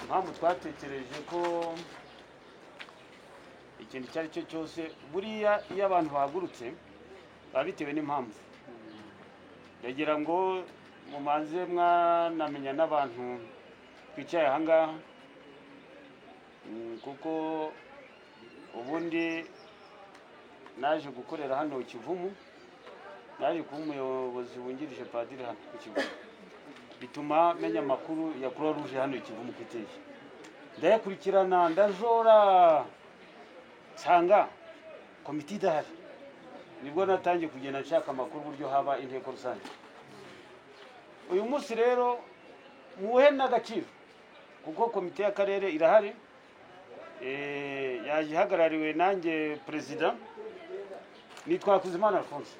Impamvu twatekereje ko ikintu icyo ari cyo cyose, buriya iyo abantu bahagurutse baba bitewe n'impamvu. Ndagira ngo mumanze mwanamenya n'abantu twicaye aha ngaha, kuko ubundi naje gukorera hano Kivumu, naje kuba umuyobozi wungirije padiri hano ku Kivumu, bituma menya amakuru ya Croix Rouge hano i Kivumu ku iteye. Ndayakurikirana, ndajora, nsanga komite idahari. Nibwo natangiye kugenda nshaka amakuru uburyo haba inteko rusange. Uyu munsi rero muhe n'agaciro, kuko komite y'akarere irahari, yaje ihagarariwe nanjye perezida nitwa Hakuzimana Alphonse,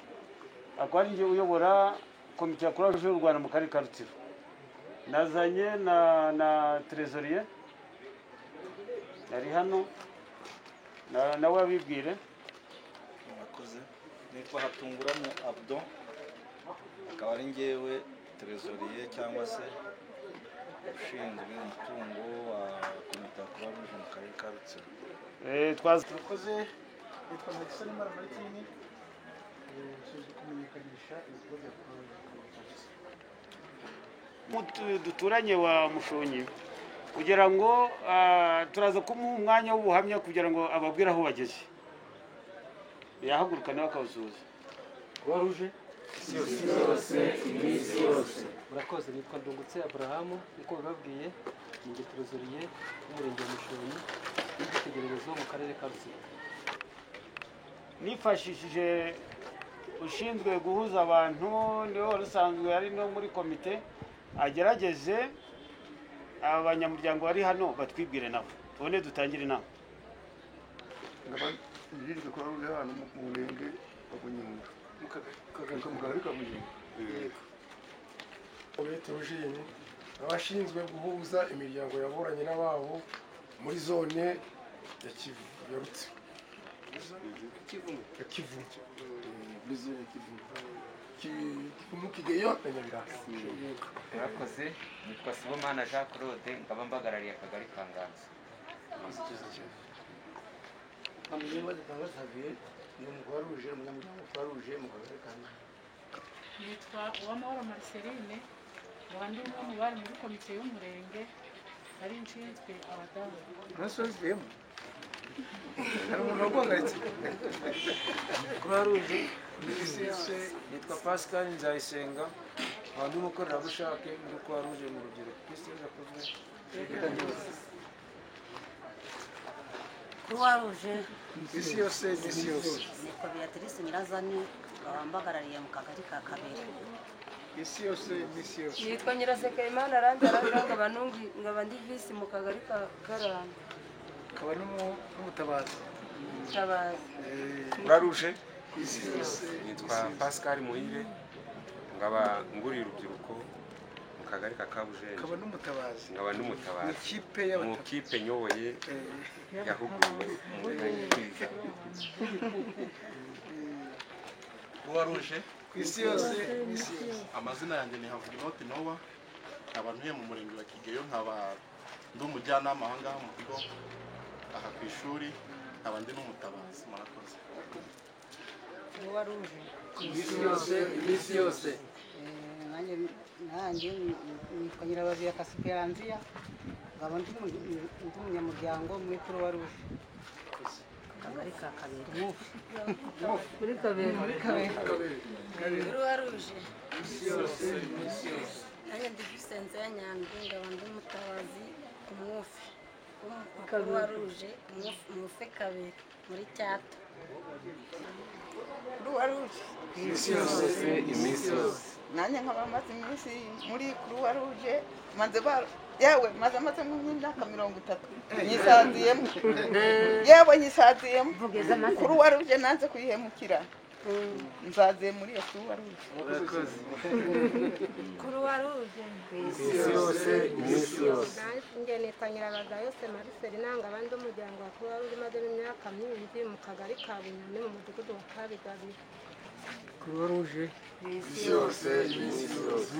akaba ari njye uyobora komite ya Croix Rouge y'u Rwanda mu karere ka Rutsiro. Nazanye na trésorier ari hano, nawe abibwire. Murakoze. Nitwa Hatunguramye Abdon, akaba ari njyewe trésorier cyangwa se ushinzwe umutungo wa komite ya Croix Rouge mu karere ka Rutsiro. Murakoze. Nitwa Ntagisanimana Martine, nshinzwe kumenyekanisha ibikorwa bya Croix Rouge mu karere ka Rutsiro. Duturanye wa Mushonyi, kugira ngo turaza kumuha umwanya w'ubuhamya kugira ngo ababwire aho bageze. Yahaguruka nawe akawusuhuza. Croix Rouge. Murakoze. Nitwa Ndungutse Abrahamu, nkuko bababwiye ni njye trésorier w'umurenge wa Mushonyi w'icyitegererezo mu karere ka Rutsiro. Nifashishije ushinzwe guhuza abantu, niwe wari usanzwe ari no muri komite, agerageze abanyamuryango bari hano batwibwire nabo tubone dutangire inama. Nkaba ngirijwe Croix Rouge hano mu murenge wa Bunyundo, Mu kagari. Mu kagari ka Bunyundo. Yego. Eugene, abashinzwe guhuza imiryango yaburanye n'ababo muri zone ya Kivu ya Rutsiro, ya Kivu, muri zone ya Kivu, Kivumu, Kigeyo na Nyabirasi. Murakoze. Nitwa Sibomana Jean Claude, nkaba mbagarariye akagari ka Nganzo. Amuzimba Dutanga Xavier, ni umu Rouge, umunyamuryango wa Croix Rouge mu kagari ka Nganzo. Nitwa Uwamahoro Marceline, nkaba ndi umwe mu bari muri komite y'umurenge, nari nshinzwe abadamu. Ntasubiyemo, hari umuntu waguhagaritse. Croix Rouge. Nitwa Pascal Nzayisenga, nkaba ndi umukorerabushake muri Croix Rouge mu rubyiruko. Kristo Yezu akuzwe. Croix Rouge. Isi yose, isi yose. Nitwa Beatrice Nyirazani, nkaba mbagarariye mu kagari ka Kabere. Isi yose, isi yose. Nitwa Nyirasekayimana Arangara, nkaba nkaba ndi visi mu kagari ka Karanda. Akaba n'umutabazi. Mutabazi. Croix Rouge. Isi yose. Nitwa Pascal Muhire, nkaba nguriye urubyiruko mu kagari ka Kabujenge. Akaba n'umutabazi. Nkaba n'umutabazi. Mu kipe mu y'abatabazi. Kipe nyoboye yahuguwe mu kwiga. Croix Rouge. Ku isi yose, isi yose. Amazina yanjye ni Havuginote Nowa, nkaba ntuye mu murenge wa Kigeyo, nkaba ndi umujyanama aha ngaha mu kigo, aha ku ishuri, nkaba ndi n'umutabazi. Murakoze. Croix Rouge. Isi yose, iminsi yose. Nanjye nitwa Nyirabaziya Kasiperanziya, nkaba ndi umunyamuryango muri Croix Rouge, akagari ka Kabere. Muri Kabere. Muri Kabere. Croix Rouge. Isi yose, isi yose. Nanjye ndi Visenze ya Nyandwi, nkaba ndi umutabazi ku mwufi Croix Rouge, Mwufi Kabere muri Cyato. Croix Rouge. Isi yose. Iminsi yose. Nanjye nkaba maze iminsi muri Croix Rouge, maze ba yewe maze nk'imyaka 30 nyisaziyemo, yewe nyisaziyemo. Croix Rouge nanze kuyihemukira, nzaziye muri iyo Croix Rouge. Murakoze. Croix Rouge. Isi yose, iminsi yose. Nanjye nitwa Nyirabagayo Marcelina, nkaba ndi umuryango wa Croix Rouge umazemo imyaka myinshi mu kagari ka Bunyoni mu mudugudu wa Kabigabiro. Croix Rouge. Isi yose, iminsi yose.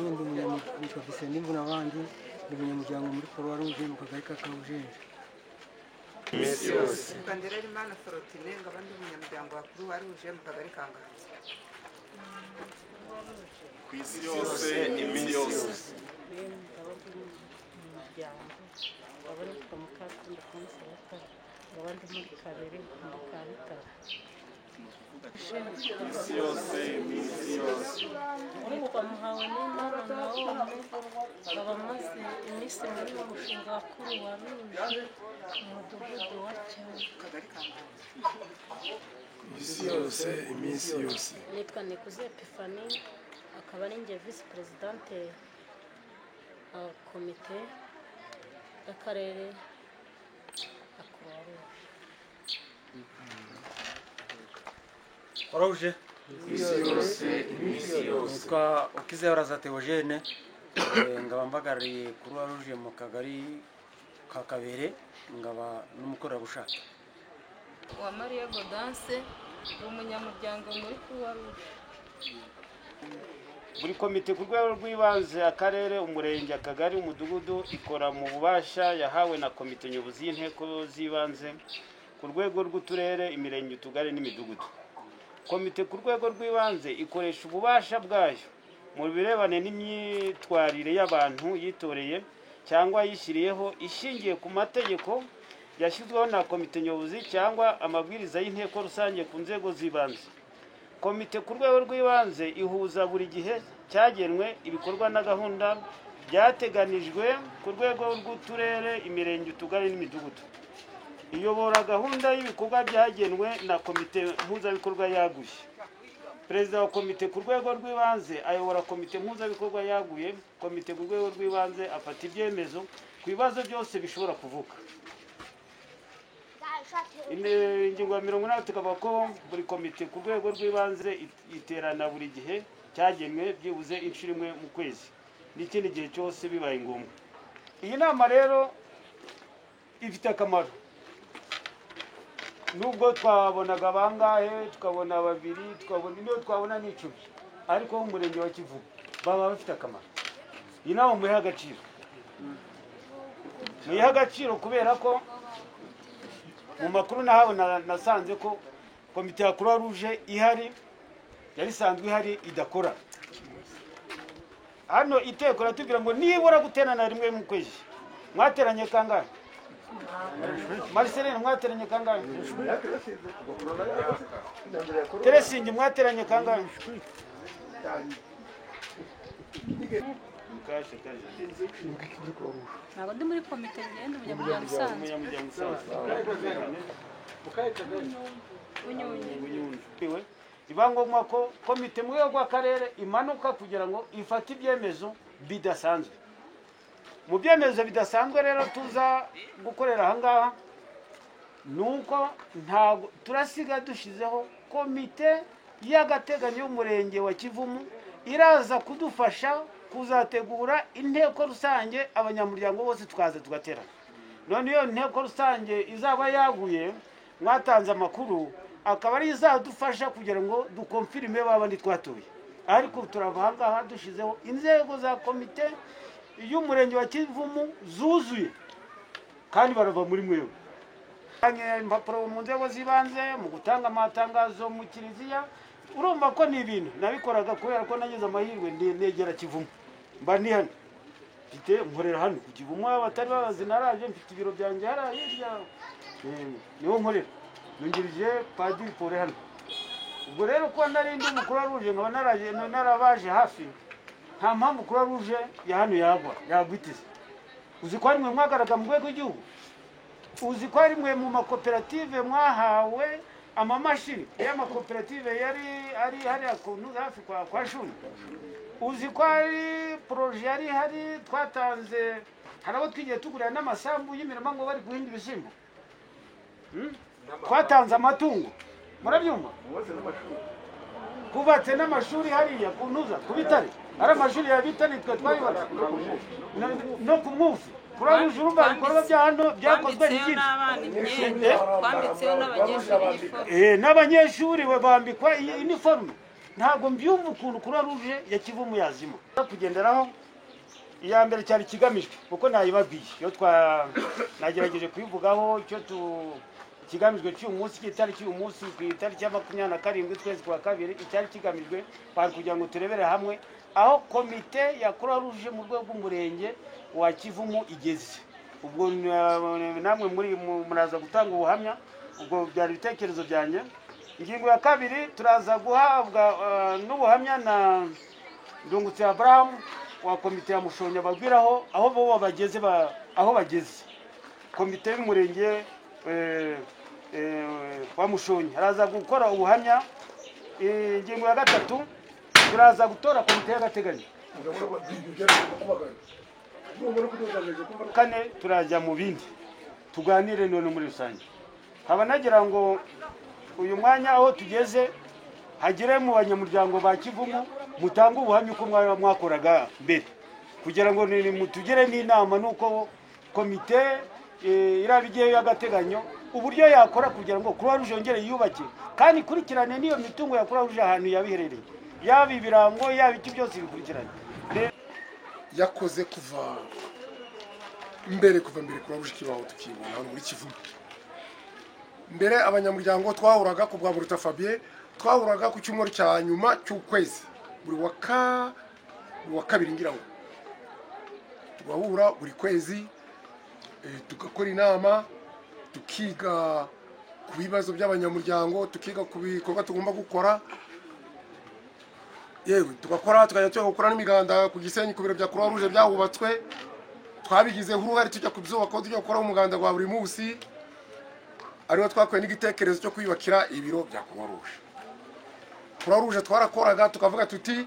Nitwa Vincent Imvunabandi, ndi umunyamuryango muri Croix Rouge mu kagari ka Kabujenje. Iminsi yose. Nitwa Ndererimana Forotine, nkaba ndi umunyamuryango wa Croix Rouge mu kagari ka Nganzo. Ku isi yose, iminsi yose. Umuryango nkaba nitwa Mukarukundo Consolata, nkaba ndi muri kabiri muri Kabutare. Isi yose, iminsi yose. Nitwa Muhawenimana Nawomi, nkaba maze iminsi muri uwo mushinga wa Croix Rouge mu mudugudu wa Cyangwa. Isi yose, iminsi yose. Nitwa Nikuze Epiphanie, akaba ari njye visi perezidante wa komite y'akarere ya Croix Rouge. Rouge. Isi yose, iminsi yose. Nitwa Ukizehora Theogene, nkaba mbagarariye Croix Rouge mu kagari ka Kabere, nkaba n'umukorerabushake. Uwamariya Gaudence, ni umunyamuryango muri Croix Rouge. Buri komite ku rwego rw'ibanze, akarere, umurenge, akagari, umudugudu ikora mu bubasha yahawe na komite nyobozi y'inteko z'ibanze ku rwego rw'uturere, imirenge, utugari n'imidugudu. Komite ku rwego rw'ibanze ikoresha ububasha bwayo mu birebane n'imyitwarire y'abantu yitoreye cyangwa yishyiriyeho ishingiye ku mategeko yashyizweho na komite nyobozi cyangwa amabwiriza y'inteko rusange ku nzego z'ibanze. Komite ku rwego rw'ibanze ihuza buri gihe cyagenwe ibikorwa na gahunda byateganijwe ku rwego rw'uturere, imirenge, utugari n'imidugudu. Iyobora gahunda y'ibikorwa byagenwe na komite mpuzabikorwa yaguye. Perezida wa komite ku rwego rw'ibanze ayobora komite mpuzabikorwa yaguye. Komite ku rwego rw'ibanze afata ibyemezo ku bibazo byose bishobora kuvuka. Ingingo ya 80 tukavuga ko buri komite ku rwego rw'ibanze iterana buri gihe cyagenwe byibuze inshuro imwe mu kwezi n'ikindi gihe cyose bibaye ngombwa. Iyi nama rero ifite akamaro, nubwo twabonaga bangahe, tukabona babiri, tukabona niyo twabona n'icumi, ariko mu murenge wa Kivumu baba bafite akamaro. Iyi nama muyihe agaciro, muyihe agaciro kubera ko mu makuru nahawe nasanze ko komite ya Croix Rouge ihari, yari isanzwe ihari idakora. Hano iteko ratubwira ngo nibura guterana rimwe mu kwezi. Mwateranye kangahe? Marceline mwateranye kangahe? Teresingi mwateranye kangahe? Ntabwo ndi muri komite, ngenda umunyamuryango usanzwe. Biba ngombwa ko komite mu rwego rw'akarere imanuka kugira ngo ifate ibyemezo bidasanzwe. Mu byemezo bidasanzwe rero tuza gukorera aha ngaha ni uko ntabwo turasiga dushyizeho komite y'agateganyo y'umurenge wa Kivumu iraza kudufasha kuzategura inteko rusange, abanyamuryango bose tukaza tugaterana. None iyo nteko rusange izaba yaguye, mwatanze amakuru, akaba ari izadufasha kugira ngo dukonfirime babandi twatuye. Ariko turava aha ngaha dushyizeho inzego za komite y'umurenge wa Kivumu zuzuye, kandi barava muri mwewe. Impapuro mu nzego z'ibanze, mu gutanga amatangazo mu kiliziya, urumva ko ni ibintu nabikoraga kubera ko nagize amahirwe negera Kivumu, mba ndi hano, mfite nkorera hano ku Kivumu, abatari babazi naraje, mfite ibiro byanjye hariya hirya, niho nkorera, nungirije Padiri Paul hano. Ubwo rero kuba nari ndi mu Croix Rouge nkaba naraje narabaje hafi, nta mpamvu Croix Rouge ya hano yagwa yagwitize. Uzi ko ari mwe mwagaragara mu rwego rw'igihugu, uzi ko ari mwe mu makoperative mwahawe amamashini y'amakoperative yari ari hariya ku hafi kwa Shuni. Uzi ko ari projet yari hari twatanze, hari abo twigiye tugurira n'amasambu y'imirima ngo bari guhinga ibishyimbo. Twatanze amatungo, murabyumva, kubatse n'amashuri hariya ku ntuza ku bitare, ari amashuri ya bitare twe twayubatse no ku Mwufi. Croix Rouge urumva ibikorwa bya hano byakozwe n'abanyeshuri bambikwa iniforume. Ntabwo mbyumva ukuntu Croix Rouge ya Kivumu yazima. Kugenderaho iya mbere cyari kigamijwe, kuko nayibabwiye iyo twa nagerageje kubivugaho icyo tu kigamijwe cy'uyu munsi, cy'itariki y'uyu munsi ku itariki ya 27 twezi kwa kabiri, icyari kigamijwe bari kugira ngo turebere hamwe aho komite ya Croix Rouge mu rwego rw'umurenge wa Kivumu igeze. Ubwo namwe muri muraza gutanga ubuhamya, ubwo byari ibitekerezo byanjye. Ingingo ya kabiri turaza guhabwa n'ubuhamya na Ndungutse Abraham wa komite ya Mushonya, bagwiraho aho bo bageze, aho bageze komite y'umurenge wa Mushonya araza gukora ubuhamya. Ingingo ya gatatu turaza gutora komite y'agateganyo. Kane turajya mu bindi tuganire none muri rusange. Haba nagira ngo uyu mwanya aho tugeze hagire mu banyamuryango ba Kivumu mutange ubuhamya uko mwakoraga mbere, kugira ngo mutugire n'inama nuko komite irabigiye y'agateganyo uburyo yakora kugira ngo Croix Rouge yongere yubake kandi ikurikirane n'iyo mitungo ya Croix Rouge ahantu yabiherereye, yaba ibirango yaba iki byose bikurikirane. Yakoze kuva mbere Croix Rouge kibaho tukibona hano muri Kivumu. Mbere abanyamuryango twahuraga ku bwa Buruta Fabien, twahuraga ku cyumweru cya nyuma cy'ukwezi buri wa kabiri ngira ngo tugahura buri kwezi, tugakora inama, tukiga ku bibazo by'abanyamuryango, tukiga ku bikorwa tugomba gukora, yewe tugakora tukajya tujya gukora n'imiganda ku Gisenyi ku biro bya Croix Rouge byahubatswe, twabigizeho uruhare tujya kubyubaka, tujya gukora umuganda wa buri munsi, ariho twakuye n'igitekerezo cyo kwiyubakira ibiro bya Croix Rouge. Croix Rouge twarakoraga tukavuga tuti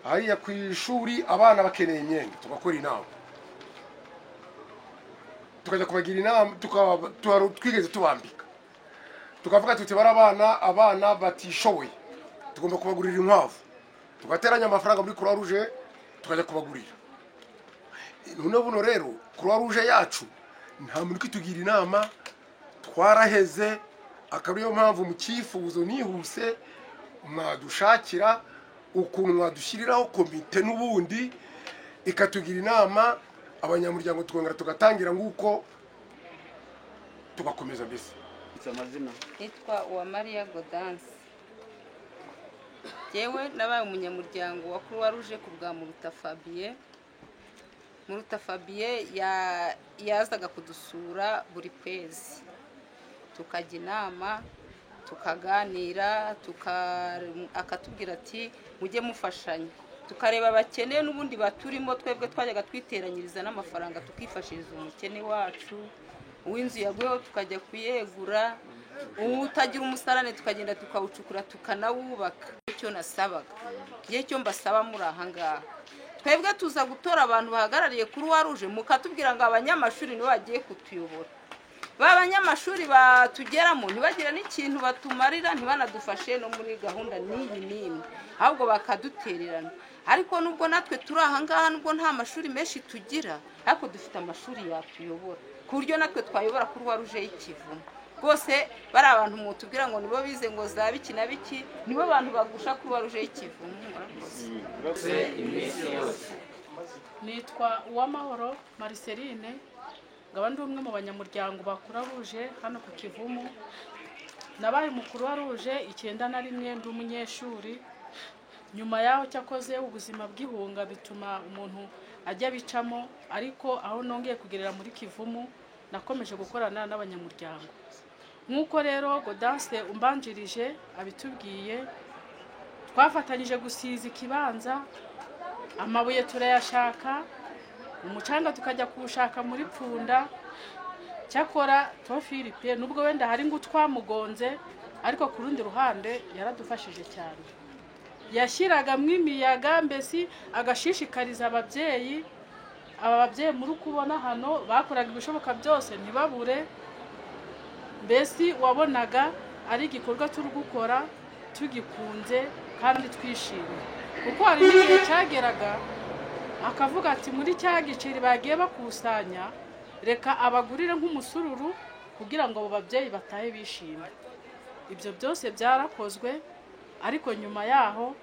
hariya ku ishuri abana bakeneye imyenda, tugakora inama, tukajya kubagira inama, twigeze tubambika, tukavuga tuti bari abana batishoboye tugomba kubagurira inkwavu, tugateranya amafaranga muri Croix Rouge tukajya kubagurira. None buno rero Croix Rouge yacu nta muntu ukitugira inama, twaraheze. Akaba ariyo mpamvu mu cyifuzo nihuse mwadushakira ukuntu mwadushyiriraho komite n'ubundi ikatugira inama, abanyamuryango tukongera tugatangira nguko tugakomeza mbese. Nitwa Uwamariya Godanse, jewe nabaye umunyamuryango wa Croix Rouge ku bwa Muruta Fabien. Muruta Fabien yazaga kudusura buri kwezi, tukajya inama, tukaganira, akatubwira ati mujye mufashanya, tukareba abakene n'ubundi baturimo. Twebwe twajyaga twiteranyiriza n'amafaranga tukifashiriza umukene wacu, uw'inzu yaguyeho tukajya kuyegura, utagira umusarane tukagenda tukawucukura tukanawubaka. Icyo nasabaga igihe cyo mbasaba muri aha ngaha, twebwe tuza gutora abantu bahagarariye Croix Rouge, mukatubwira ngo abanyamashuri nibo bagiye kutuyobora. Ba banyamashuri batugeramo ntibagira n'ikintu batumarira, ntibanadufashe no muri gahunda n'iyi n'imwe, ahubwo bakadutererana. Ariko nubwo natwe turi aha ngaha, nubwo nta mashuri menshi tugira, ariko dufite amashuri yatuyobora ku buryo natwe twayobora Croix Rouge y'Ikivumu. Rwose bari abantu mutubwira ngo nibo bize ngo za biki na biki, nibo bantu bagusha Croix Rouge y'Ikivumu. Nitwa Uwamahoro Marceline, ngaba ndi umwe mu banyamuryango ba Croix Rouge hano ku Kivumu. Nabaye mu Croix Rouge 91 ndi umunyeshuri. Nyuma yaho cyakoze ubuzima bw'ihunga bituma umuntu ajya bicamo, ariko aho nongeye kugerera muri Kivumu nakomeje gukorana n'abanyamuryango. Nk'uko rero Godanse umbanjirije abitubwiye, twafatanyije gusiza ikibanza, amabuye turayashaka, umucanga tukajya kuwushaka muri Pfunda. Cyakora Tofilipe nubwo wenda hari ngo twamugonze, ariko ku rundi ruhande yaradufashije cyane. Yashyiraga imiyaga mbese agashishikariza ababyeyi. Aba babyeyi muri kubona hano bakoraga ibishoboka byose ntibabure, mbese wabonaga ari igikorwa turi gukora tugikunze kandi twishimye. Kuko hari n'igihe cyageraga akavuga ati muri cya giceri bagiye bakusanya reka abagurire nk'umusururu kugira ngo abo babyeyi batahe bishimye. Ibyo byose byarakozwe. Ariko nyuma yaho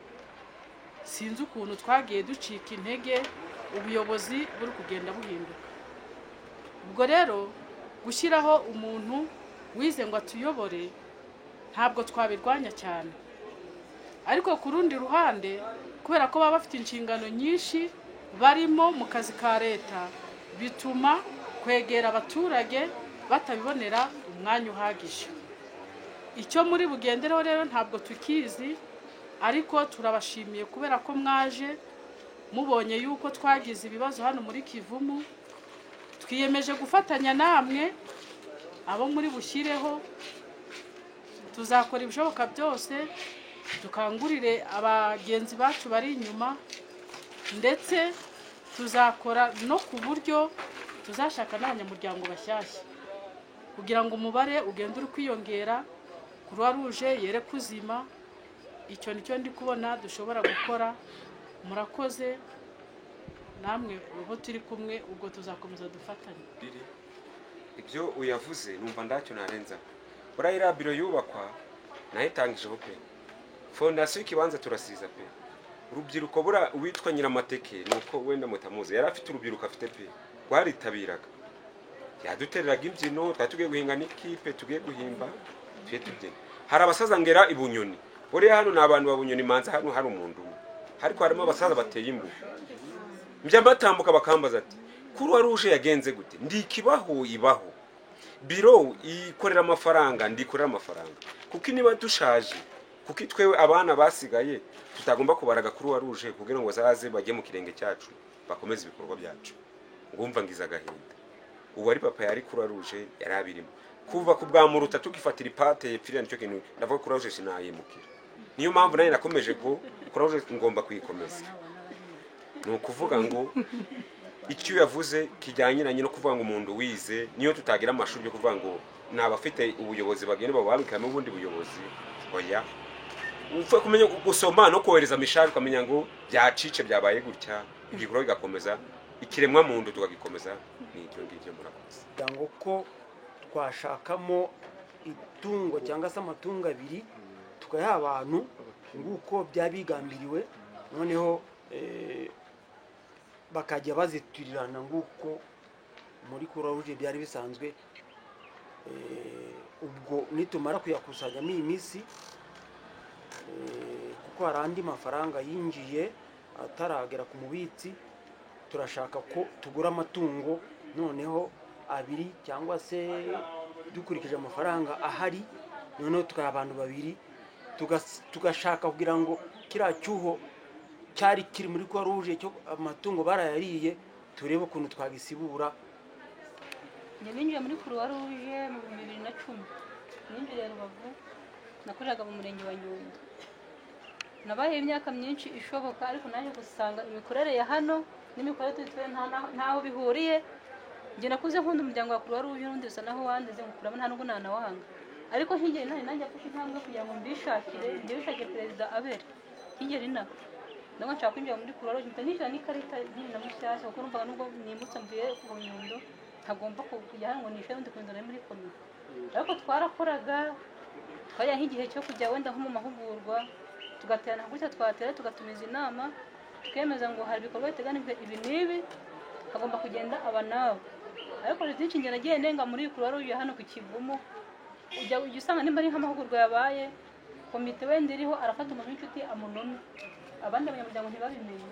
sinzi ukuntu twagiye ducika intege, ubuyobozi buri kugenda buhinduka. Ubwo rero gushyiraho umuntu wize ngo atuyobore ntabwo twabirwanya cyane, ariko ku rundi ruhande kubera ko baba bafite inshingano nyinshi barimo mu kazi ka leta, bituma kwegera abaturage batabibonera umwanya uhagije. Icyo muri bugendereho rero ntabwo tukizi, ariko turabashimiye kubera ko mwaje mubonye yuko twagize ibibazo hano muri Kivumu. Twiyemeje gufatanya namwe abo muri bushyireho, tuzakora ibishoboka byose dukangurire abagenzi bacu bari inyuma, ndetse tuzakora no ku buryo tuzashaka n'abanyamuryango bashyashya kugira ngo umubare ugende uri kwiyongera, Croix Rouge yere kuzima. Icyo nicyo ndi kubona dushobora gukora. Murakoze namwe ubu turi kumwe, ubwo tuzakomeza dufatanye. Ibyo uyavuze numva ndacyo narenza. Buriya iriya biro yubakwa nayitangijeho pe, fondasiyo ikibanza turasiza pe. Urubyiruko bura uwitwa Nyiramateke nuko wenda mutamuzi, yari afite urubyiruko afite pe, rwaritabiraga, yadutereraga imbyino, twari tugiye guhinga n'ikipe, tugiye guhimba tuye tubyina. Hari abasaza ngera i Bunyoni, buriya hano ni abantu ba Bunyoni, manza hano hari umuntu umwe, ariko harimo abasaza bateye imbuga. Njya batambuka bakambaza ati Croix Rouge yagenze gute? Ndikibaho ibaho, biro ikorera amafaranga, ndikorera amafaranga, kuko niba dushaje, kuko twewe abana basigaye tutagomba kubaraga Croix Rouge kugira ngo bazaze bajye mu kirenge cyacu bakomeze ibikorwa byacu. Ngumva ngiza agahinda. Ubu ari papa yari Croix Rouge yarabirimo kuva ku bwa Muruta tugifatira ipate yepfira, nicyo kintu ndavuga Croix Rouge sinayimukira. Niyo mpamvu nayo nakomeje ko Croix Rouge ngomba kuyikomeza. Ni ukuvuga ngo icyo yavuze kijyanye na no kuvuga ngo umuntu wize, niyo tutagira amashuri yo kuvuga ngo nabafite ubuyobozi bagende bababikamo ubundi buyobozi, oya. Upfa kumenya gusoma no kohereza mishari ukamenya ngo byacice byabaye gutya, igikorwa kigakomeza, ikiremwa muntu tukagikomeza. Ni icyo ngicyo. Murakoze. Ngo ko twashakamo itungo cyangwa se amatungo abiri tukayaha abantu nguko byabigambiriwe, noneho bakajya baziturirana nguko muri Croix Rouge byari bisanzwe. Ubwo nitumara kuyakusanyamo iyi minsi, kuko hari andi mafaranga yinjiye ataragera ku mubitsi, turashaka ko tugura amatungo noneho abiri cyangwa se dukurikije amafaranga ahari, noneho tukaha abantu babiri, tugashaka kugira ngo kiriya cyuho cyari kiri muri Croix Rouge cyo amatungo barayariye, turebe ukuntu twagisibura. Njye ninjiye muri Croix Rouge mu 2010, ninjiriye Rubavu, nakoreraga mu murenge wa Nyundo. Nabaye imyaka myinshi ishoboka, ariko naje gusanga imikorere ya hano n'imikorere tutuye ntaho bihuriye. Njye nakuze nkunda umuryango wa Croix Rouge, n'undi bisa naho wandeze ngukuramo, nta nubwo nanawanga, ariko nkigera inaha nanjye afashe intambwe kugira ngo mbishakire, njye bishakire perezida Abel nkigera inaha. Ndabona nshaka kwinjira muri Croix Rouge, mpita nishyura n'ikarita nkiri na mushyashya, kuko numvaga nubwo nimutse mvuye ku Nyundo ntagomba kujya hano ngo nishyure undi kunyundo muri komite. Ariko twarakoraga, twajya nk'igihe cyo kujya wenda nko mu mahugurwa, tugaterana gutya, twatera tugatumiza inama, tukemeza ngo hari ibikorwa biteganijwe ibi n'ibi, hagomba kugenda aba nabo. Ariko byinshi njye nagiye nenga muri Croix Rouge hano ku Kivumu, ujya usanga nimba ari nk'amahugurwa yabaye, komite wenda iriho arafata umuntu w'inshuti amunome, abandi abanyamuryango ntibabimenye,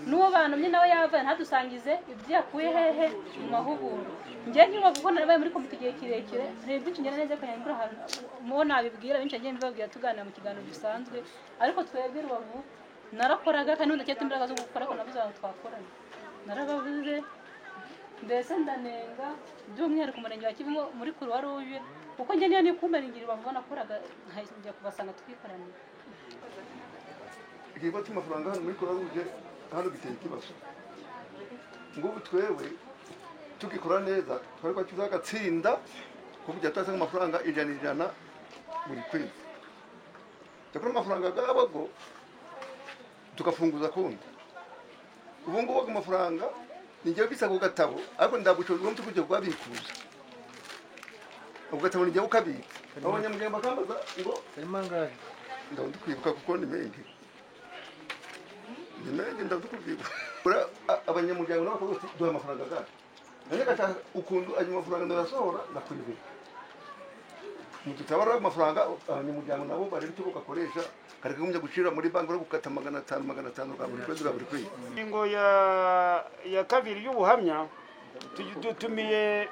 n'uwo banomye nawe yavaye ntadusangize ibyo yakuye hehe mu mahugurwa. Njye nkiba kuko narabaye muri komite igihe kirekire, hari byinshi ngenda neza kanyambura ahantu mubo nabibwira, benshi nagiye mbibabwira tuganira mu kiganiro gisanzwe. Ariko twebwe Rubavu narakoraga kandi ndacyafite imbaraga zo gukora, ariko nabuze abantu twakorana, narababuze mbese ndanenga by'umwihariko umurenge wa Kivumu muri Croix Rouge, kuko njye niyo nikumeringirira Rubavu nakoraga nkajya kubasanga twikoranira. Igikorwa cy'amafaranga hano muri Croix Rouge hano giteye ikibazo. Ngubu twewe tugikora neza twari twakizagatsinda kuburyo tutasanga amafaranga 100 buri kwezi. Cyakora amafaranga gabago tugafunguza konti. Ubu ngubu amafaranga ninjye bisa ku gatabo, ariko ndabushobora ngo tukujye kwabikuza. Ubwo gatabo ninjye ukabika. Abanyamuryango bakambaza ngo harimo angahe? Ndabona kwibuka kuko ni mengi ndabona abanyamuryango nabo bose duha amafaranga gacu nanjye gashaka ukuntu ayo mafaranga ndayasohora ndakwibira mututabara amafaranga abanyamuryango nabo barebe icyo bagakoresha kareka kumenya gucira muri banki bari gukata 500 500 bwa buri kwezi bwa buri kwezi. Ingingo ya kabiri y'ubuhamya dutumiye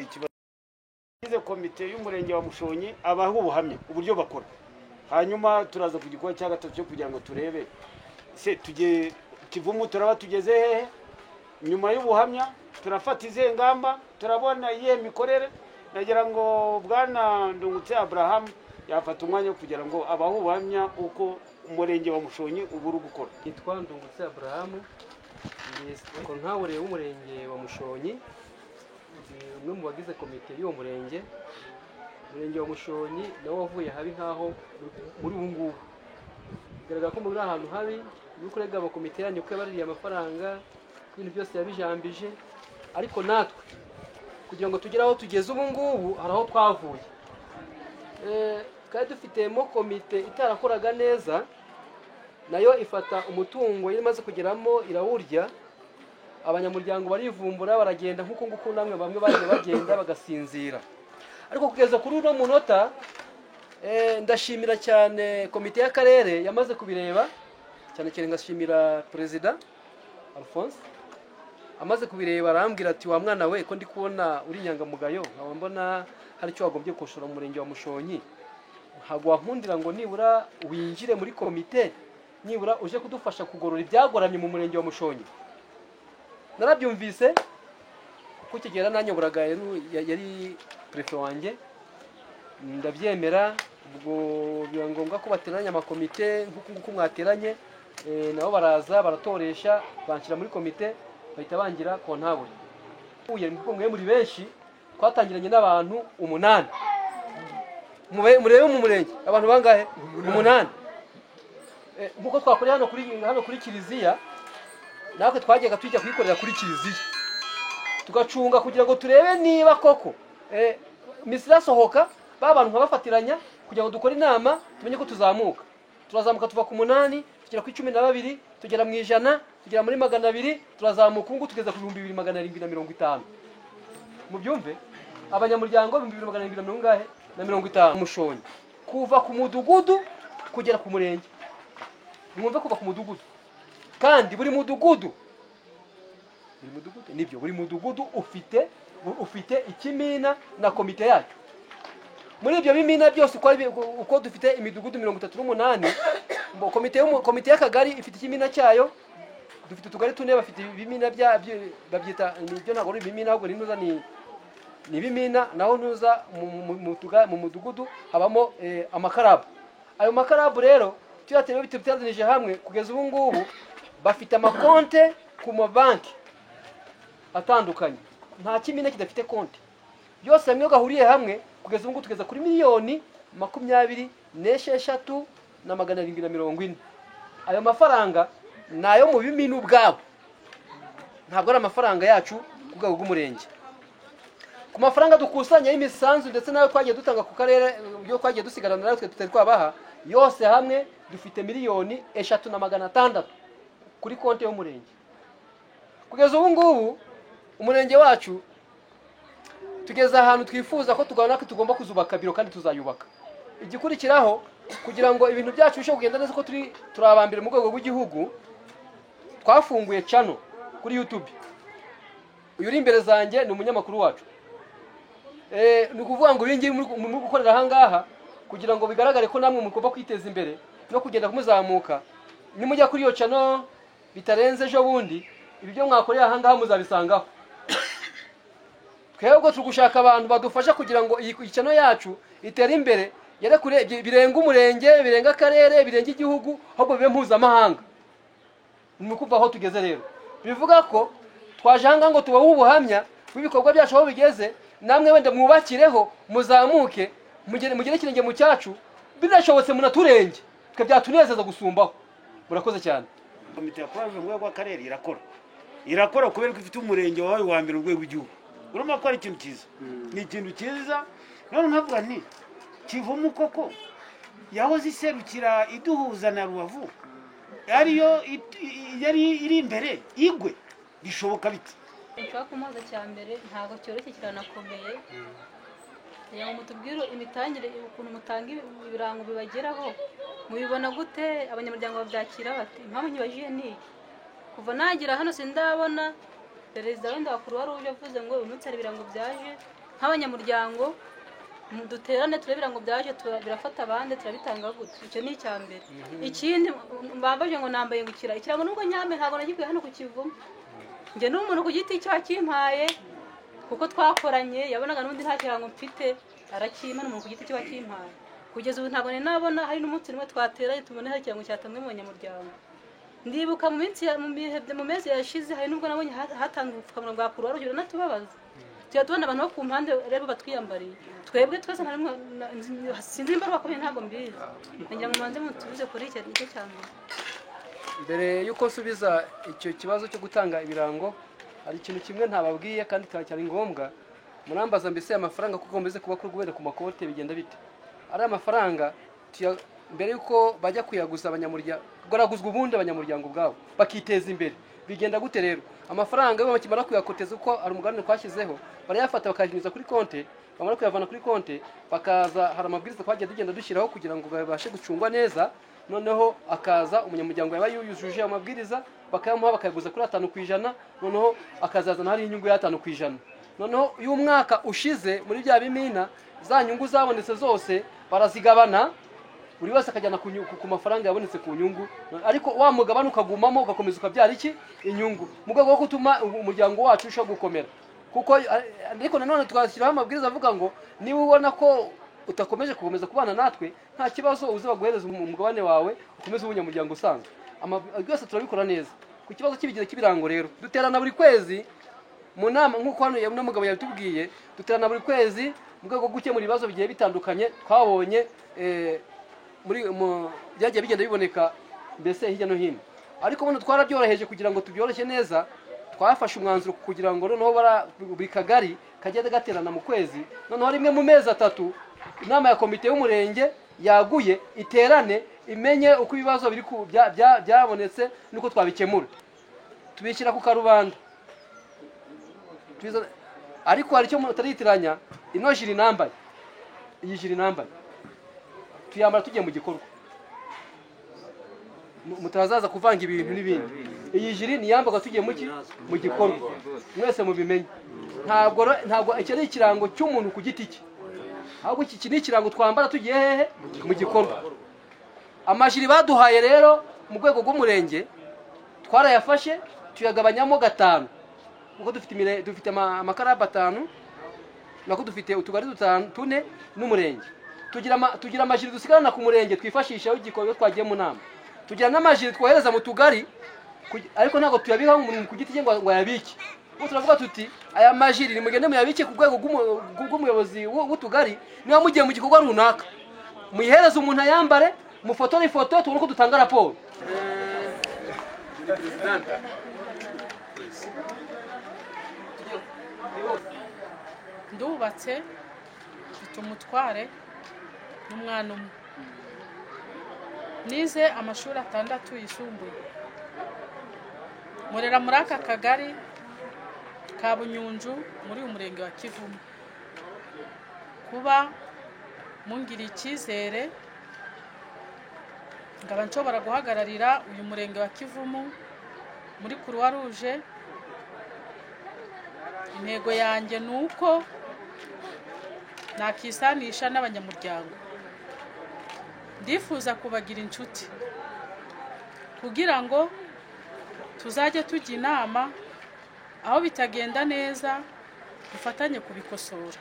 ikibazo komite y'umurenge wa Mushonyi abaha ubuhamya uburyo bakora, hanyuma turaza ku gikorwa cya gatatu cyo kugira ngo turebe se tujye Kivumu turaba tugeze hehe. Nyuma y'ubuhamya turafata izihe ngamba, turabona iyihe mikorere. Nagira ngo bwana Ndungutse Abraham yafata umwanya kugira ngo abahe ubuhamya uko umurenge wa Mushonyi uburu gukora. Nitwa Ndungutse Abraham, ndi kontawure w'umurenge wa Mushonyi, umwe mu bagize komite y'uwo murenge. Umurenge wa Mushonyi nawo wavuye habi nkaho muri ubu ngubu bigaragara ko muri ahantu habi muri kurega abakomite yanyu ko yabaririye amafaranga ibintu byose yabijambije, ariko natwe kugira ngo tugere aho tugeze ubu ngubu hari aho twavuye. Twari dufitemo komite itarakoraga neza, nayo ifata umutungo yari imaze kugeramo irawurya, abanyamuryango barivumbura baragenda nk'uko nguko namwe bamwe bagiye bagenda bagasinzira. Ariko kugeza kuri uno munota ndashimira cyane komite y'akarere yamaze kubireba, cyane cyane ngashimira Perezida Alphonse amaze kubireba arambwira ati wa mwana we ko ndi kubona uri inyangamugayo nkaba mbona hari icyo wagombye koshora mu murenge wa Mushonyi, ntabwo wankundira ngo nibura winjire muri komite nibura uje kudufasha kugorora ibyagoramye mu murenge wa Mushonyi. Narabyumvise kuko kigera nanyoboraga yari prefe wanjye, ndabyemera. Ubwo biba ngombwa ko bateranya amakomite nk'uko nguko mwateranye, nabo baraza baratoresha banshyira muri komite bahita bangira kontabure. Uye mwe muri benshi twatangiranye n'abantu 8. Murebe mu murenge abantu bangahe? 8. Nkuko twakoreye hano kuri kiliziya, natwe twajyaga tujya kuyikorera kuri kiliziya tugacunga kugira ngo turebe niba koko misi irasohoka ba bantu nkabafatiranya kugira ngo dukore inama tumenye ko tuzamuka. Turazamuka tuva ku 8 tugera ku 12 tugera mu 100 tugera muri 200 turazamuka ubu tugeza ku 2750. Mubyumve abanyamuryango 2750 Mushonyi kuva ku mudugudu kugera ku murenge. Mwumve kuva ku mudugudu, kandi buri mudugudu nibyo buri mudugudu ufite ikimina na komite yacyo. Muri ibyo bimina byose uko dufite imidugudu 38, komite y'akagari ifite ikimina cyayo, dufite utugari tune bafite ibimina babyita nibyo ntabwo ari ibimina ahubwo ni ni bimina, naho ntuza mu mudugudu habamo amakarabu. Ayo makarabu rero tuyatewe biteranije hamwe kugeza ubu ngubu bafite amakonte ku mabanki atandukanye, nta kimina kidafite konte, byose hamwe gahuriye hamwe kugeza ubu ngubu tugeza kuri 23,740. Ayo mafaranga nayo mu bimina ubwabo, ntabwo ari amafaranga yacu ku rwego rw'umurenge. Ku mafaranga dukusanya y'imisanzu ndetse nayo twagiye dutanga ku karere byo twagiye dusigarana natwe tutari twabaha, yose hamwe dufite 3,600,000 kuri konti y'umurenge. Kugeza ubu ngubu umurenge wacu tugeze ahantu twifuza ko tugana ko tugomba kuzubaka biro kandi tuzayubaka. Igikurikiraho kugira ngo ibintu byacu bishobore kugenda neza ko turi turabambira mu rwego rw'igihugu, twafunguye channel kuri YouTube. Uyu uri imbere zanjye ni umunyamakuru wacu. Ni ukuvuga ngo ibingibi muri gukorera aha ngaha kugira ngo bigaragare ko namwe mugomba kwiteza imbere no kugenda kumuzamuka. Nimujya kuri iyo channel bitarenze ejo bundi, ibi byo mwakorera aha ngaha muzabisangaho. Twebwe turi gushaka abantu badufasha kugira ngo iyi channel yacu itere imbere, yere kure birenga umurenge, birenga akarere, birenga igihugu, ahubwo bibe mpuzamahanga. Ni ukuva aho tugeze rero bivuga ko twaje aha ngaha ngo tubahe ubuhamya bw'ibikorwa byacu aho bigeze, namwe wenda mwubakireho muzamuke mugere ikirenge mu cyacu, binashobotse munaturenge twe byatunezeza gusumbaho. Murakoze cyane. Komite ya Croix Rouge mu rwego rw'akarere irakora kubera ko ifite umurenge wawe wa mbere mu rwego rw'igihugu. Urumva ko ari ikintu cyiza, ni ikintu cyiza. None nkavuga nti Kivumu koko Yahoze iserukira iduhuza na Rubavu, ariyo yari iri imbere igwe, bishoboka bite? Nshobora kumubaza cya mbere, ntabwo cyoroshye, kiranakomeye. Kugira ngo mutubwire imitangire, ukuntu mutanga ibirango bibageraho, mubibona gute, abanyamuryango babyakira bate? Impamvu nkibajije ni iyi: kuva nagira hano sindabona perezida wenda wa Croix Rouge avuze ngo uyu munsi hari ibirango byaje, nk'abanyamuryango duterane turebe ibirango byaje, birafata abandi, turabitanga gute? Icyo ni icya mbere. Ikindi mbambaje ngo nambaye ngo ikirango, nubwo nyambaye ntabwo nagikuye hano ku Kivumu, njye n'umuntu ku giti cye wakimpaye, kuko twakoranye, yabonaga n'ubundi nta kirango mfite arakimpa, n'umuntu ku giti cye wakimpaye. Kugeza ubu ntabwo nari nabona hari n'umunsi rimwe twateranye tubone hari ikirango cyatanzwe mu banyamuryango. Ndibuka mu minsi mu bihe mu mezi yashize, hari nubwo nabonye hatangwa ubupfukamunwa bwa Croix Rouge, biranatubabaza. Tujya tubona abantu bo ku mpande rero batwiyambariye, twebwe twese nta n'umwe sinzi nimba ari uwakomeye, ntabwo mbizi. Nagira ngo mubanze mutubize kuri icyo, nicyo cya mbere. Mbere y'uko nsubiza icyo kibazo cyo gutanga ibirango, hari ikintu kimwe ntababwiye kandi cyari ngombwa. Murambaza mbese amafaranga kuko meze kuba kuri guhera ku makote bigenda bite? Ari amafaranga mbere y'uko bajya kuyaguza abanyamuryango, garaguzwa ubundi abanyamuryango ubwabo bakiteza imbere. Bigenda gute rero? Amafaranga yo bakimara kuyakoteza, uko ari umugambi twashyizeho, barayafata bakayanyuza kuri konte, bamara kuyavana kuri konte bakaza, hari amabwiriza twagiye tugenda dushyiraho kugira ngo babashe gucungwa neza. Noneho akaza umunyamuryango yaba yujuje amabwiriza bakayamuha, bakayaguza kuri 5%, noneho akazazana hari inyungu ya 5%. Noneho iyo umwaka ushize muri bya bimina, za nyungu zabonetse zose barazigabana, buri wese akajyana ku mafaranga yabonetse ku nyungu, ariko wa mugabane ukagumamo ugakomeza ukabyara iki? Inyungu, mu rwego rwo gutuma umuryango wacu urushaho gukomera. Kuko ariko nanone twashyiraho amabwiriza avuga ngo niba ubona ko utakomeje gukomeza kubana natwe, nta kibazo, uze baguhereza umugabane wawe ukomeze ubunyamuryango usanzwe. Byose turabikora neza. Ku kibazo cy'ibigero cy'ibirango rero, duterana buri kwezi mu nama, nk'uko hano uno mugabo yabitubwiye, duterana buri kwezi mu rwego rwo gukemura ibibazo bigiye bitandukanye twabonye muri byagiye bigenda biboneka mbese hirya no hino. Ariko buno twarabyoroheje kugira ngo tubyoroshye neza, twafashe umwanzuro kugira ngo noneho buri kagari kagende gaterana mu kwezi, noneho rimwe mu mezi 3 inama ya komite y'umurenge yaguye iterane, imenye uko ibibazo biri byabonetse nuko twabikemura, tubishyira ku karubanda. Ariko hari icyo mutaritiranya, ino jiri nambaye, iyi jiri nambaye tuyambara tugiye mu gikorwa, mutazaza kuvanga ibintu n'ibindi. Iyi jiri niyambaga tugiye mu gikorwa, mwese mubimenye. Ntabwo iki ari ikirango cy'umuntu ku giti cye, ahubwo iki ni ikirango twambara tugiye hehe? Mu gikorwa. Amajiri baduhaye rero mu rwego rw'umurenge twarayafashe tuyagabanyamo 5, kuko dufite amakarabu 5, nako dufite utugari 4 n'umurenge. Tugira amajiri dusigarana ku murenge twifashisha igikorwa twagiye mu nama, tugira n'amajiri twohereza mu tugari, ariko ntabwo tuyabiha umuntu ku giti cye ngo ayabike. Ubu turavuga tuti aya majiri nimugende muyabike ku rwego rw'umuyobozi w'utugari, niba mugiye mu gikorwa runaka muyihereze umuntu ayambare, mufotore ifoto tubone uko dutanga raporo. Ndubatse, mfite umutware n'umwana umwe. Nize amashuri 6 yisumbuye, nkorera muri aka kagari ka Bunyunju muri uyu murenge wa Kivumu. Kuba mungiriye icyizere nkaba nshobora guhagararira uyu murenge wa Kivumu muri Croix Rouge, intego yanjye ni uko nakisanisha n'abanyamuryango. Ndifuza kubagira inshuti kugira ngo tuzajye tujya inama, aho bitagenda neza dufatanye kubikosora,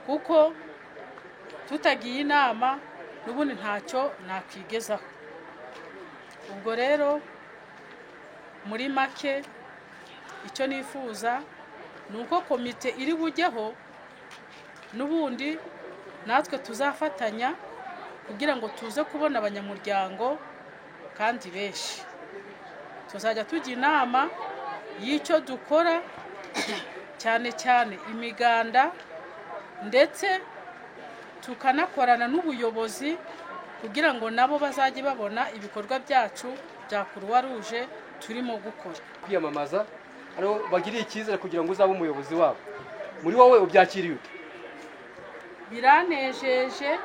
kuko tutagiye inama n'ubundi ntacyo nakwigezaho. Ubwo rero muri make icyo nifuza ni uko komite iri bujyeho n'ubundi natwe tuzafatanya kugira ngo tuze kubona abanyamuryango kandi benshi. Tuzajya tujya inama y'icyo dukora, cyane cyane imiganda, ndetse tukanakorana n'ubuyobozi kugira ngo nabo bazajye babona ibikorwa byacu bya Croix Rouge turimo gukora. Kwiyamamaza ariho bagiriye icyizere kugira ngo uzabe umuyobozi wabo, muri wowe ubyakiriye ute? Biranejeje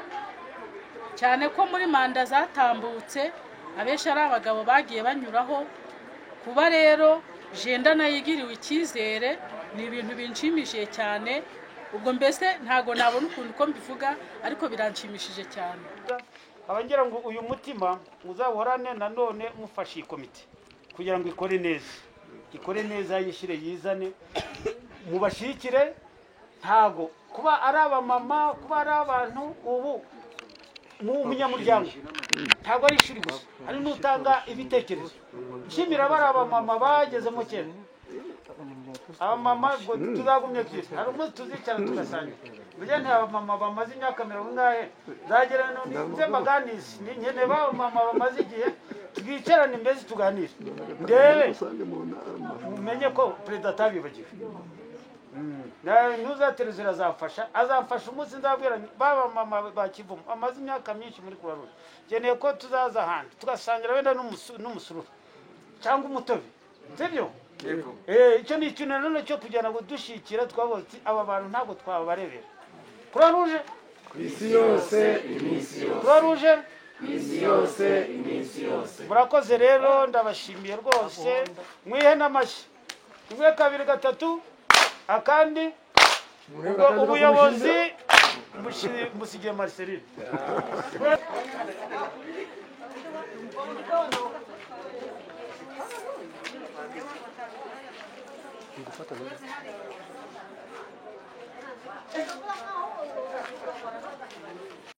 cyane ko muri manda zatambutse abenshi ari abagabo bagiye banyuraho. Kuba rero jenda nayigiriwe icyizere ni ibintu binshimishije cyane. Ubwo mbese ntago nabona ukuntu ko mbivuga, ariko biranshimishije cyane. Abangira ngo uyu mutima muzawuhorane nanone mufashe iyi komite kugira ngo ikore neza, ikore neza, yishyire yizane, mubashikire. Ntago kuba ari abamama, kuba ari abantu ubu mu munyamuryango ntabwo ari ishuri gusa, hari n'utanga ibitekerezo. Nshimira bari abamama bagezemo kera, abamama tuzagumye twese, hari umunsi tuzicara tugasangira. Burya nta abamama bamaze imyaka 40 nzagera nze mbaganirize, nkeneye ba mama bamaze igihe twicarane mbese tuganire, ndebe mumenye ko perezida atabibagiwe. Ntuzaterezera azamfasha, azamfasha umunsi nzabwira baba mama ba Kivumu amaze imyaka myinshi muri Croix Rouge, nkeneye ko tuzaza ahandi tugasangira wenda n'umusururu cyangwa umutobe, sibyo? Icyo ni ikintu nanone cyo kugira ngo dushyikira twavuze aba bantu ntabwo twabarebera. Croix Rouge ku isi yose iminsi yose, Croix Rouge ku isi yose iminsi yose. Murakoze rero, ndabashimiye rwose, mwihe n'amashyi. 1 2 3 akandi ubwo ubuyobozi musigiye Marceline.